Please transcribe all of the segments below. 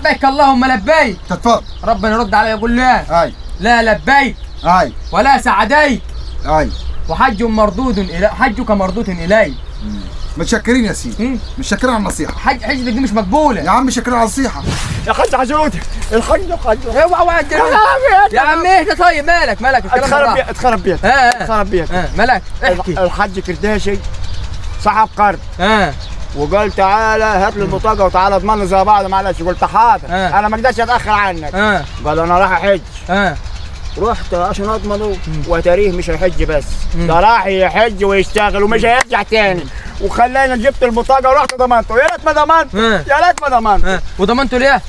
لبيك اللهم لبيك. تتفضل. ربنا يرد علي يقول لا. اي. لا لبيك. اي. ولا سعديك. اي. وحج مردود الى حجك مردود الي. متشكرين يا سيدي، متشكرين على النصيحة. حجتك دي مش مقبولة يا عم، متشكرين على النصيحة. يا حاج عجوز، الحاج حاج. اوعى يا عم اهدى. طيب مالك مالك؟ اتخرب بيت، اتخرب بيت، اتخرب بيت. مالك؟ احكي. الحاج كرداشي سحب قرض وقال تعالى هات لي البطاقة وتعالى اضمن زي بعض، معلش. قلت حاضر، انا ما اقدرش اتاخر عنك. قال انا رايح احج. رحت عشان اضمنه، وتاريه مش هيحج بس، ده راح يحج ويشتغل ومش هيرجع تاني، وخلاني جبت البطاقة ورحت ضمنته. يا ريت ما ضمنته، يا ريت ما ضمنته. وضمنته ليه؟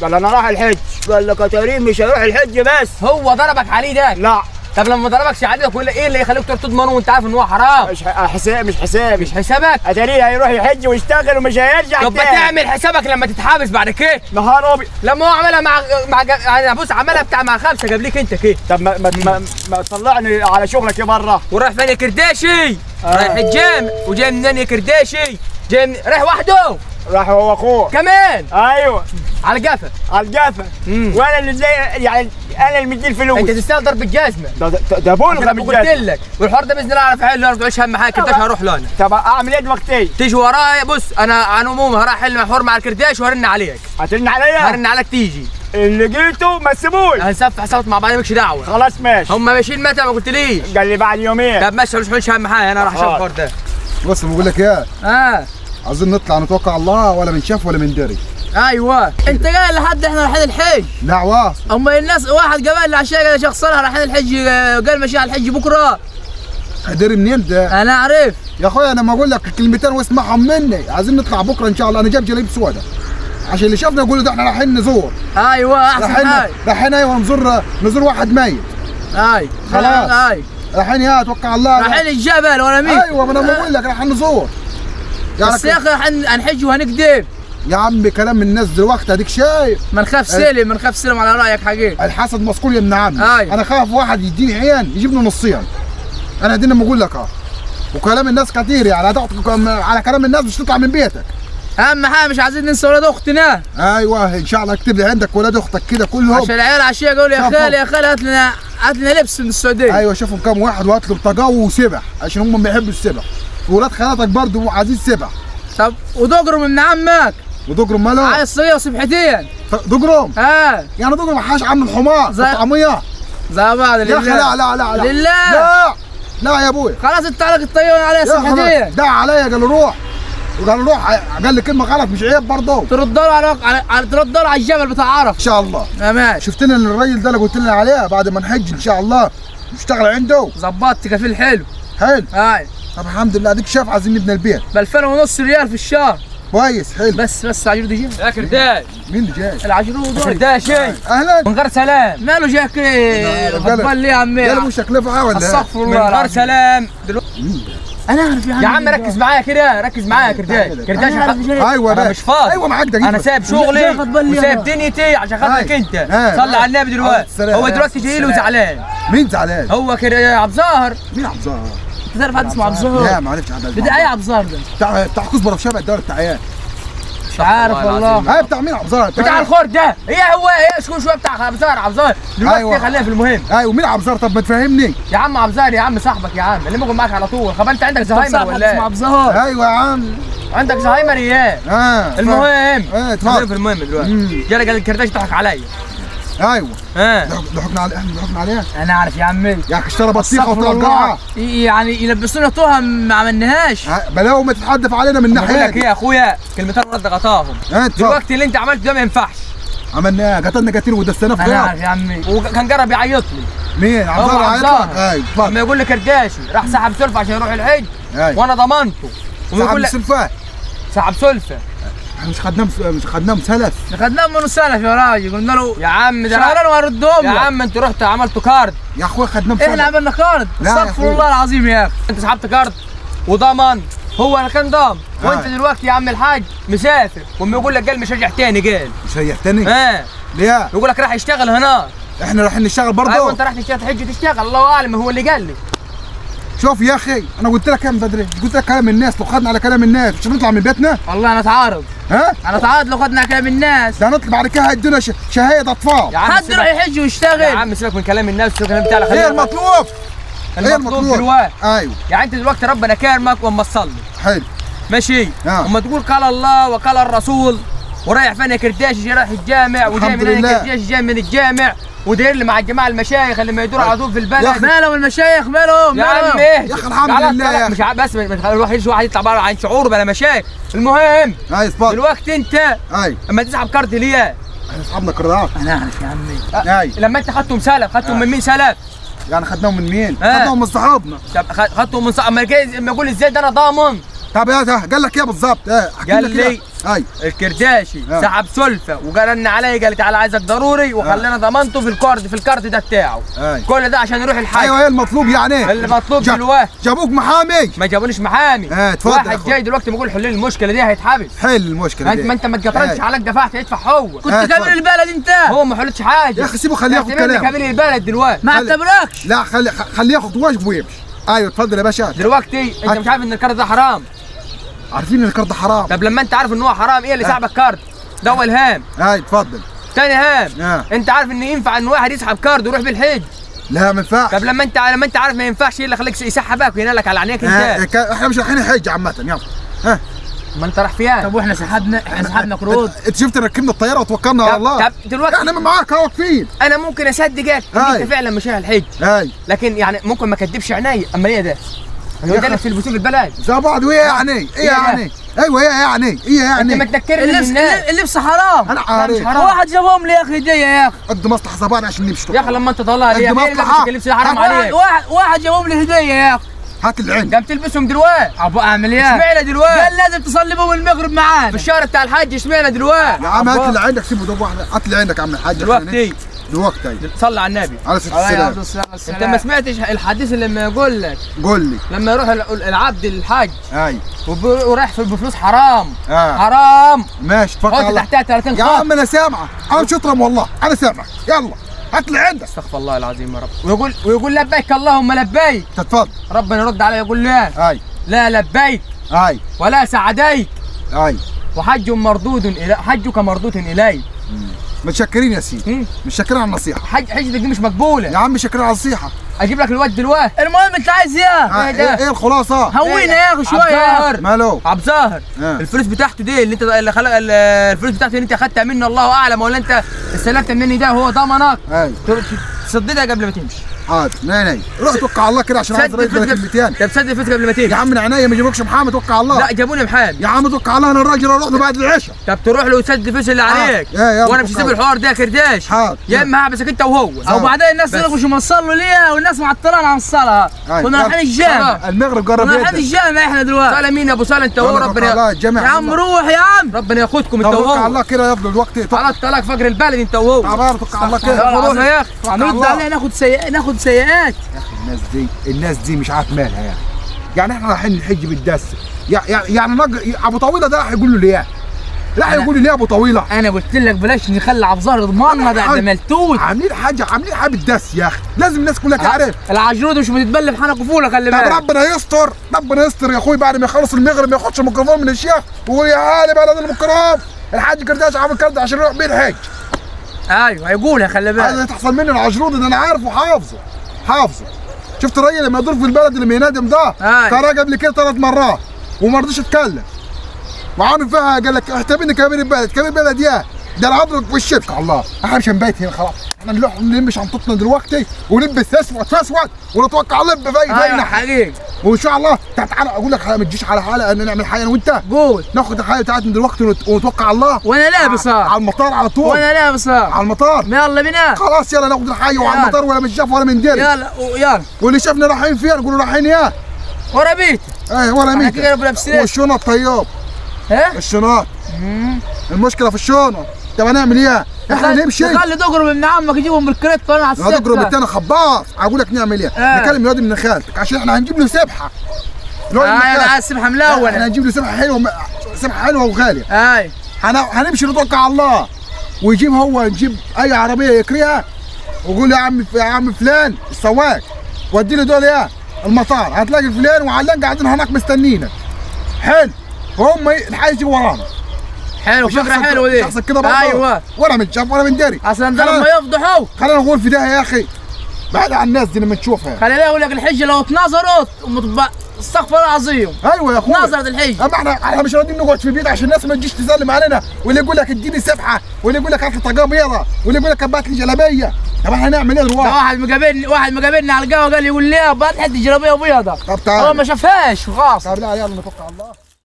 قال انا رايح الحج. قال لك تاريه مش هيروح الحج بس. هو ضربك عليه ده؟ لا. طب لما ضربكش عليه ده ايه اللي يخليك تروح تضمنه وانت عارف ان هو حرام؟ مش حساب، مش حسابي، مش حسابك. اتاريه هيروح يحج ويشتغل ومش هيرجع تاني. طب ما تعمل حسابك لما تتحابس بعد كده. نهار ابيض. لما هو عملها مع يعني بص، عملها بتاع مع خمسة قبليك انت كده. طب ما تطلعني على شغلك يا بره. ورايح فين يا كرداشي؟ رايح الجامع. وجاي منين يا كرداشي؟ جاي من... رايح وحده؟ راح هو اخوه كمان. ايوه، على الجفا، على الجفا. وانا اللي زي يعني انا اللي مديه الفلوس. انت تستاهل ضرب الجزمة. ده بلغه من قلت لك. والحوار ده باذن الله اعرف احله، ما تعيش هم حاجة. كرداش هروح له انا. طب اعمل ايه دلوقتي؟ تيجي ورايا. بص انا عن عموما هروح احل الحوار مع الكرداش وهرن عليك. هترن عليا؟ هرن عليك تيجي. اللي جيته ما تسيبوش. هنسفح حسابات مع بعض، مالكش دعوه. خلاص ماشي. هم ماشيين متى؟ ما قلتليش. قال لي بعد يومين. طب ماشي، مش هم حاجة، انا راح اشوف الحوار ده. بص بقول لك ايه؟ عايزين نطلع نتوكل على الله، ولا من شاف ولا من دري. ايوه انت قايل لحد احنا رايحين الحج. لا واصل. اما الناس واحد قبل عشان قال شيخ صالح رايحين الحج، قال ماشي على الحج بكره. دري منين ده؟ انا اعرف يا اخويا، انا ما اقول لك كلمتين واسمعهم مني. عايزين نطلع بكره ان شاء الله. انا جايب جلابية سوداء عشان اللي شافنا يقولوا ده احنا رايحين نزور. ايوه احسن حاجة. رايحين ايوه نزور واحد ميت. اي خلاص. اي رايحين يا توكل على الله، رايحين الجبل ولا مين؟ ايوه ما انا بقول لك رايحين نزور. بس يا اخي هنحج وهنكذب يا عم. كلام الناس دلوقتي اديك شايف. ما نخاف سلم، ما نخاف سلم على رايك حقيقي. الحسد مسكول يا ابن عمي. أيوة. انا خاف واحد يديني عين يجيبني نصين. انا اديني ما اقول لك وكلام الناس كتير يعني، هتقعد على كلام الناس مش تطلع من بيتك. اهم حاجة مش عايزين ننسى ولاد اختنا. ايوه ان شاء الله اكتب لي عندك ولاد اختك كده كلهم، عشان العيال عشية يقولوا يا خالي يا خالي هات لنا هات لنا لبس من السعودية. ايوه شوفهم كام واحد وهات له بطاقة وسبح عشان هم بيحبوا السبح. ولاد خالاتك برضه عايزين سبح. طب ودجرم ابن عمك. ودجرم ماله؟ عايز صينية وسبحتين. دجرم؟ يعني دجرم حاش عم الحمار الطعمية زي بعض. لله. يا اخي لا لا لا لا لله. لا لا يا ابويا. خلاص انت عليك الطيارة عليها سبحتين. دع عليا قال له روح، وقال له روح، قال لي كلمة غلط مش عيب برضه. ترد له على ترد له على الجبل بتاع عرفه ان شاء الله. ماشي. شفت لنا الراجل ده اللي قلت لنا عليه بعد ما نحج ان شاء الله نشتغل عنده. ظبطت كفيل حلو. حلو. اي طب الحمد لله. اديك شاف عايزين نبني البيت ب 2500 ريال في الشهر. كويس حلو. بس العجرود جاي. يا كرداش. مين اللي جاي؟ العجرود. كرداش. اهلا. من غير سلام. ماله جاي كده غضبان ليه يا عمي؟ قال مش شكلفه ولا ايه؟ استغفر الله. من غير سلام دلوقتي. انا اعرف يا عم. يا عم ركز معايا كده، ركز معايا يا كرداش. كرداش ايوه انا مش فاضي. ايوه معاك دقيقة. انا سايب شغلي وسايب دنيتي عشان خاطرك انت. صلي على النبي دلوقتي. هو دلوقتي جاي له زعلان. مين زعلان؟ هو كده عبد الظاهر. مين عبد الظاهر؟ انت تعرف حد اسمه عبد الظاهر؟ لا ما عرفتش حد. بتاع ايه عبد الظاهر ده؟ بتاع كزبره في شارع الدولة بتاع ايه؟ مش عارف والله. ايه بتاع مين عبد الظاهر؟ بتاع الخور ده. ايه هو ايه شو شوية بتاع عبد الظاهر. عبد الظاهر دلوقتي. أيوة. خلينا في المهم. ايوه مين عبد الظاهر؟ طب ما تفهمني يا عم. عبد الظاهر يا عم صاحبك يا عم اللي موجود معاك على طول. خب انت عندك زهايمر ولا ايه؟ اسمه عبد الظاهر. ايوه يا عم عندك زهايمر اياه. المهم اتفضل. في المهم دلوقتي جالك الكرداش ضحك عليا. ايوه ضحكنا عليه، احنا ضحكنا عليه. انا اعرف يا عمي. يا اخي اشترى بطيخه وطلع يعني يلبسونا تهم ما عملناهاش. بلاو ما تتحدف علينا من ناحية. بقول لك ايه يا اخويا، كلمتين ورد غطاهم. دلوقتي اللي انت عملته ده ما ينفعش. عملناه قتلنا قتيل ودسناه في انا عارف يا عمي. وكان جرب يعيط لي. مين؟ عبد الله عيط لك؟ ايوه. لما يقول لي كرداشي راح سحب سلفه عشان يروح الحج. وانا ضمنته. سحب سلفه؟ سحب سلفه. احنا مش خدناه، مش خدناه سلف. خدناه منه سلف يا راجل. قلنا له يا عم ده شهرين وهردهم. يا عم انتوا رحتوا عملتوا card يا اخويا. خدناه سلف. احنا عملنا card. استغفر الله العظيم يا اخي. انت سحبت card وضمن، هو اللي كان ضامن. وانت دلوقتي يا عم الحاج مسافر، وأمي يقول لك قال مش راجع تاني. قال مش راجع تاني؟ ليه؟ يقول لك راح يشتغل هناك. احنا رايحين نشتغل برضه؟ ايوه انت رايح تشتغل تحج تشتغل، الله اعلم هو اللي قال لي. شوف يا اخي انا قلت لك من بدري، قلت لك كلام الناس، لو خدنا على كلام الناس مش هنطلع من بيتنا؟ والله انا اتعارض. ها؟ انا اتعارض لو خدنا على كلام الناس. ده هنطلع بعد كده هيدونا شهادة اطفال. حد يروح يحج ويشتغل. يا عم سيبك من كلام الناس وسيبك من بتاع. ايه المطلوب؟ ايه المطلوب دلوقتي؟ ايوه يعني انت دلوقتي ربنا كرمك واما تصلي. حلو ماشي. اما تقول قال الله وقال الرسول، ورايح فين يا كرداش؟ رايح الجامع، وجاي من كرداش جاي من الجامع، وداير لي مع الجماعة المشايخ اللي ما يدوروا على طول في البلد. مالهم المشايخ؟ مالهم؟ يا عم ايه يا اخي الحمد لله يا اخي. مش بس ما تخلوش واحد يطلع بره عن شعوره بلا مشايخ. المهم ايوه دلوقتي انت ايوه اما تسحب كارت ليه؟ احنا سحبنا كارتات. انا اعرف يا عمي. ايوه لما انت خدتهم سلف، خدتهم من مين سلف؟ يعني خدناهم من مين؟ خدناهم من صحابنا. طب خدتهم من صحابنا، اما يقول ازاي ده انا ضامن؟ طب يا ده قال لك ايه بالظبط؟ قال لي ايوه الكرداشي سحب سلفه وقال لنا علي، قال تعالى عايزك ضروري، وخلانا ضمانته في الكارت، في الكارت ده بتاعه. كل ده عشان يروح الحاج. ايوه ايه المطلوب يعني؟ المطلوب دلوقتي جابوك محامي؟ ما جابونيش محامي. اتفضل. واحد جاي دلوقتي بيقول حل لي المشكلة دي هيتحبس. حل المشكلة دي. ما انت ما تقطرنش عليك دفعت يدفع هو. كنت كبير البلد انت. هو ما حلتش حاجة يا اخي، سيبه خليه ياخد كلامه. كبير البلد دلوقتي ما اعتبركش. لا خليه ياخد واجبه ويمشي. ايوه اتفضل يا باشا. دلوقتي انت مش عارف ان الكارت ده حرام؟ عارفين ان الكارت حرام. طب لما انت عارف ان هو حرام ايه اللي سحبك كارت؟ ده اول هام. ايوه اتفضل. تاني هام. انت عارف ان ينفع ان واحد يسحب كارد ويروح بالحج؟ لا ما ينفعش. طب لما انت عارف ما ينفعش، ايه اللي خليك يسحبك وينالك على عينيك انت؟ احنا مش رايحين الحج عامة. يلا ها ما انت راح فيها. طب واحنا سحبنا، احنا سحبنا قروض. انت شفت ركبنا الطيارة وتوكلنا على الله. طب دلوقتي احنا معاك اهو واقفين. انا ممكن اصدقك ان انت فعلا مش رايح الحج. لكن يعني ممكن ما اكدبش عيني. اما ايه ده؟ هو ده اللي بتلبسوه في البلد زي بعض. وايه يعني؟ ايه يعني؟ ايوه ايه يعني؟ ايه يعني؟ انت ما تنكرني اللبس، اللبس حرام. انا عارف. واحد جابهم لي يا اخي هديه يا اخي. قد مصلحة زبان عشان نمشي يا اخي. لما انت طالع لي اللبس ده حرام عليك. واحد جابهم لي هديه يا اخي. هات العين. قام تلبسهم دلوقتي. ابو اعمل ايه؟ اشمعنى دلوقتي؟ قال لازم تصلي بهم المغرب معانا في الشهر بتاع الحج. اشمعنى دلوقتي؟ يا عم هات اللي عندك، سيبه ده واحدة. هات اللي عندك يا عم الحاج دلوقتي. دلوقتي صلى على النبي عليه الصلاة والسلام. انت ما سمعتش الحديث اللي لما يقول لك؟ قول لي. لما يروح العبد للحج ايوه ورايح بفلوس حرام. حرام. ماشي اتفضل. حط تحتها 30 خط. يا عم انا سامعك، انا مش اطرم والله، انا سامعك. يلا هات اللي عندك. استغفر الله العظيم يا رب. ويقول لبيك اللهم لبيك. تتفضل. ربنا يرد عليه يقول له اي لا لبيك اي ولا سعديك اي وحج مردود الى حجك مردود الي. متشكرين يا سيدي، متشكرين على النصيحة. حجتك دي مش مقبولة يا عم، متشكرين على النصيحة. اجيب لك الواد دلوقتي. المهم انت عايز ايه؟ ايه الخلاصة؟ هوينا يا اخي شوية. عبد الظاهر ماله؟ عبد الظاهر الفلوس بتاعته دي اللي انت اللي خلق الفلوس بتاعته اللي انت اخدتها منه الله اعلم، ولا انت استلفت مني ده وهو ضمنك. ايوه تسددها قبل ما تمشي. حاضر من عينيا. روح توكل على الله كده عشان عايز ارد لك كلمتين. طب سدد الفلوس قبل ما تمشي يا عم. من عينيا، ما جابوكش محامي توكل على الله. لا جابوني محامي يا عم. توكل على الله، انا الراجل اروح له بعد العشاء. طب تروح له وتسدد الفلوس اللي عليك. وانا مش هسيب الحوار ده يا كرداش. حاضر. يا اما هحبسك انت وهو. او بعدين الناس مش موصل له ليه، والناس معطلان عن الصلاة. كنا رايحين الجامع المغرب قرب. كنا رايحين الجامع احنا دلوقتي. صلاة مين يا ابو صالح انت وهو؟ ربنا يا عم روح يا عم، ربنا ياخدكم انت وهو. توكل على الله كده يا ابني الوقت. على الطلاق فجر البلد انت وهو. توكل على الله كده. روح يا اخي. هنرد علينا ناخد سيئات يا اخي. الناس دي، الناس دي مش عارف مالها يعني. يعني احنا رايحين الحج بالدس يعني ابو طويلة ده راح يقول له ليه؟ راح يقول له ليه ابو طويلة؟ انا قلت لك بلاش نخلي عبد الظاهر يضمننا، ده ملتوت. عاملين حاجة، عاملين حاجة بالدس يا اخي، لازم الناس كلها تعرف. العجرود مش بتتبلى في حنك وفوله، خلي بالك. طب ربنا يستر، ربنا يستر يا اخوي. بعد ما يخلص المغرب ما ياخدش الميكروفون من الشيخ ويقول يا عالي بلد المكرم الحاج كرداش عامل كرد عشان يروح بيه الحج. ايوه هيقولها، خلي بالك. هذا تحصل مني العجرود ان انا عارفه حافظه حافظه. شفت الراجل لما يدور في البلد اللي بينادم ده؟ ترى قبل كده 3 مرات وما رضيش يتكلم. وعامل فيها قال لك اعتبرني كبير البلد، كبير البلد يا ده العضل والشبك. الله احنا مش هنبيت هنا خلاص، احنا نروح نلم شنطتنا دلوقتي ونلبس اسود في اسود ونتوكل على الله في اي حقيقي. وان شاء الله تعالى اقول لك ما تجيش على حلقة ان نعمل حاجة انا وانت. قول. ناخد الحلقة بتاعتنا دلوقتي ونتوكل على الله. وانا لابس على المطار على طول. وانا لابس على المطار. يلا بينا. خلاص يلا ناخد الحاجة وعلى المطار، ولا من شاف ولا من دري. يلا يلا. واللي شافنا رايحين فيها نقول رايحين ايه؟ ورا بيتي. ايه ورا بيتي. والشنط طيب. ها؟ الشنط. المشكلة في الشنط. طب هنعمل ايه؟ احنا نمشي. خلي تقرب ابن عمك يجيبهم بالكريت وانا على السكة. تقرب التاني خباص. اقول لك نعمل ايه؟ نكلم الواد ابن خالتك عشان احنا هنجيب له سبحه. انا عايز سبحه ملونة. احنا هنجيب له سبحه حلوة، سبحه حلوة وغاليه. اي هنمشي نتوكل على الله ويجيب هو، نجيب اي عربية يكريها ويقول يا عم يا عم فلان السواق ودي له دول ايه؟ المطار هتلاقي فلان وعلان قاعدين هناك مستنينك. حلو، هم الحاج ورانا. حلو، فكرة حلوة دي. شخصك كده برضه. ايوه، ولا من شاف ولا من داري. اصلا ده لما يفضحوا خلينا نقول في ده يا اخي، بعد عن الناس دي لما تشوفها. خلينا اقول لك الحجة لو اتنظرت استغفر الله العظيم. ايوه يا اخويا، نظرت الحجة. اما احنا مش راضيين نقعد في البيت عشان الناس ما تجيش تسلم علينا، واللي يقول لك اديني سبحه، واللي يقول لك هات لي طاقية بيضة، واللي يقول لك هات لي جلابية. طب احنا هنعمل ايه دلوقتي؟ واحد مقابلني على القهوة قال لي يقول لي هات حتة جلابية بيضة. طب تعالى، هو ما شافهاش وخلاص. طب لا يلا نتوكل على الله.